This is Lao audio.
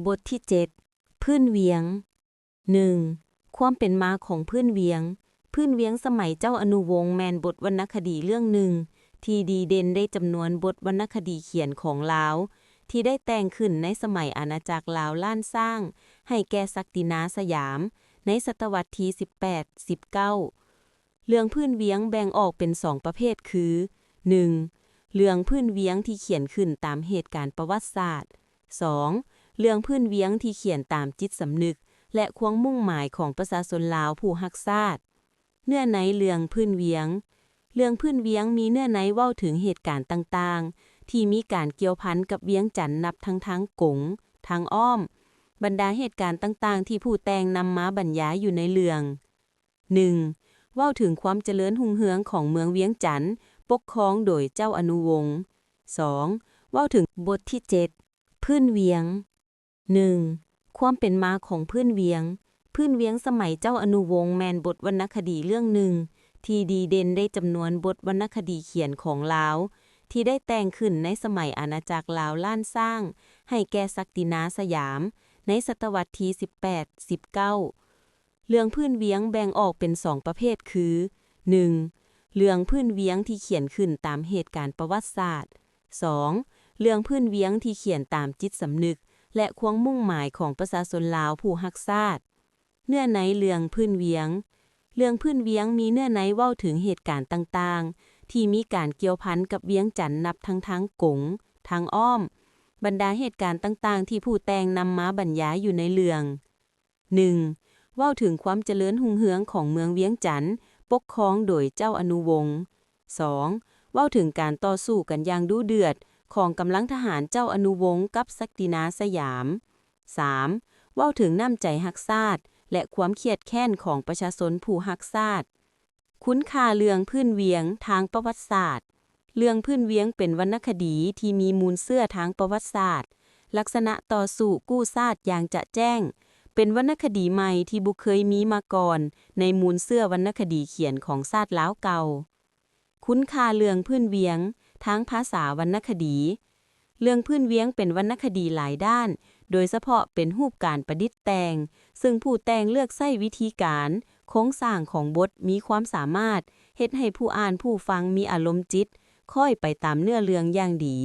ບົດທີເຈັດ ພື້ນວຽງ. ໜຶ່ງ ຄວາມເປັນມາຂອງພື້ນວຽງ. ພື້ນວຽງສະໄໝເຈົ້າອະນຸວົງແມ່ນບົດວັນນະຄະດີເລື່ອງໜຶ່ງ ທີ່ດີເດັ່ນໃນຈຳນວນບົດວັນນະຄະດີຂຽນຂອງລາວ ທີ່ໄດ້ແຕ່ງຂຶ້ນໃນສະໄໝອານາຈັກລາວລ້ານຊ້າງ ໃຫ້ແກ່ສັກດິນາສະຫຍາມ ໃນສະຕະວັດທີສິບແປດ ສິບເກົ້າ. ເລື່ອງພື້ນວຽງແບ່ງອອກເປັນສອງປະເພດຄື ໜຶ່ງ ເລື່ອງພື້ນວຽງທີ່ຂຽນຂຶ້ນຕາມເຫດການປະຫວັດສາດ, ສອງ ເລື່ອງພື້ນວຽງທີ່ຂຽນຕາມຈິດສຳນຶກ ແລະ ຄວາມມຸ່ງໝາຍຂອງປະຊາຊົນລາວຜູ້ຮັກຊາດ. ເນື້ອໃນເລື່ອງພື້ນວຽງ. ເລື່ອງພື້ນວຽງມີເນື້ອໃນເວົ້າເຖິງເຫດການຕ່າງໆ ທີ່ມີການກ່ຽວພັນກັບວຽງຈັນ ນັບທັງທາງກົງ, ທາງອ້ອມ, ບັນດາເຫດການຕ່າງໆ ທີ່ຜູ້ແຕ່ງນຳມາບັນຍາຍຢູ່ໃນເລື່ອງ. ໜຶ່ງ ເວົ້າເຖິງຄວາມຈະເລີນຮຸ່ງເຮືອງຂອງເມືອງວຽງຈັນ ປົກຄອງໂດຍເຈົ້າອະນຸວົງ. ສອງ ເວົ້າເຖິງ ບົດທີເຈັດ ພື້ນວຽງ. ໜຶ່ງ ຄວາມເປັນມາຂອງພື້ນວຽງ. ພື້ນວຽງສະໄໝເຈົ້າອະນຸວົງແມ່ນບົດວັນນະຄະດີເລື່ອງໜຶ່ງ ທີ່ດີເດັ່ນໃນຈຳນວນບົດວັນນະຄະດີຂຽນຂອງລາວ ທີ່ໄດ້ແຕ່ງຂຶ້ນໃນສະໄໝອານາຈັກລາວລ້ານຊ້າງ ໃຫ້ແກ່ສັກດິນາສະຫຍາມ ໃນສະຕະວັດທີສິບແປດ ສິບເກົ້າ. ເລື່ອງພື້ນວຽງແບ່ງອອກເປັນສອງປະເພດຄື ໜຶ່ງ ເລື່ອງພື້ນວຽງທີ່ຂຽນຂຶ້ນຕາມເຫດການປະຫວັດສາດ, ສອງ ເລື່ອງພື້ນວຽງທີ່ຂຽນຕາມຈິດສຳນຶກ ແລະ ຄວາມມຸ່ງໝາຍຂອງປະຊາຊົນລາວຜູ້ຮັກຊາດ. ເນື້ອໃນເລື່ອງພື້ນວຽງ. ເລື່ອງພື້ນວຽງມີເນື້ອໃນເວົ້າເຖິງເຫດການຕ່າງໆ ທີ່ມີການກ່ຽວພັນກັບວຽງຈັນ ນັບທັງທາງກົງ, ທາງອ້ອມ, ບັນດາເຫດການຕ່າງໆ ທີ່ຜູ້ແຕ່ງນຳມາບັນຍາຍຢູ່ໃນເລື່ອງ. ໜຶ່ງ ເວົ້າເຖິງຄວາມຈະເລີນຮຸ່ງເຮືອງຂອງເມືອງວຽງຈັນ ປົກຄອງໂດຍເຈົ້າອະນຸວົງ. ສອງ ເວົ້າເຖິງການຕໍ່ສູ້ກັນຢ່າງດຸເດືອດຂອງກຳລັງທະຫານເຈົ້າອະນຸວົງກັບສັກດິນາສະຫຍາມ. ສາມ ເວົ້າເຖິງນ້ຳໃຈຮັກຊາດ ແລະ ຄວາມຄຽດແຄ້ນຂອງປະຊາຊົນຜູ້ຮັກຊາດ. ຄຸນຄ່າເລື່ອງພື້ນວຽງທາງປະຫວັດສາດ. ເລື່ອງພື້ນວຽງເປັນວັນນະຄະດີທີ່ມີມູນເຊື້ອທາງປະຫວັດສາດ, ລັກສະນະຕໍ່ສູ້ກູ້ຊາດຢ່າງຈະແຈ້ງ, ເປັນວັນນະຄະດີໃໝ່ທີ່ບໍ່ເຄີຍມີມາກ່ອນໃນມູນເຊື້ອວັນນະຄະດີຂຽນຂອງຊາດລາວເກົ່າ. ຄຸນຄ່າເລື່ອງພື້ນວຽງທາງພາສາວັນນະຄະດີ. ເລື່ອງພື້ນວຽງເປັນວັນນະຄະດີຫຼາຍດ້ານ, ໂດຍສະເພາະເປັນຮູບການປະດິດແຕ່ງ, ເຊິ່ງຜູ້ແຕ່ງເລືອກໃຊ້ວິທີການ, ໂຄງສ້າງຂອງບົດມີຄວາມສາມາດ ເຮັດໃຫ້ຜູ້ອ່ານຜູ້ຟັງມີອາລົມຈິດຄ້ອຍໄປຕາມເນື້ອເລື່ອງຢ່າງດີ.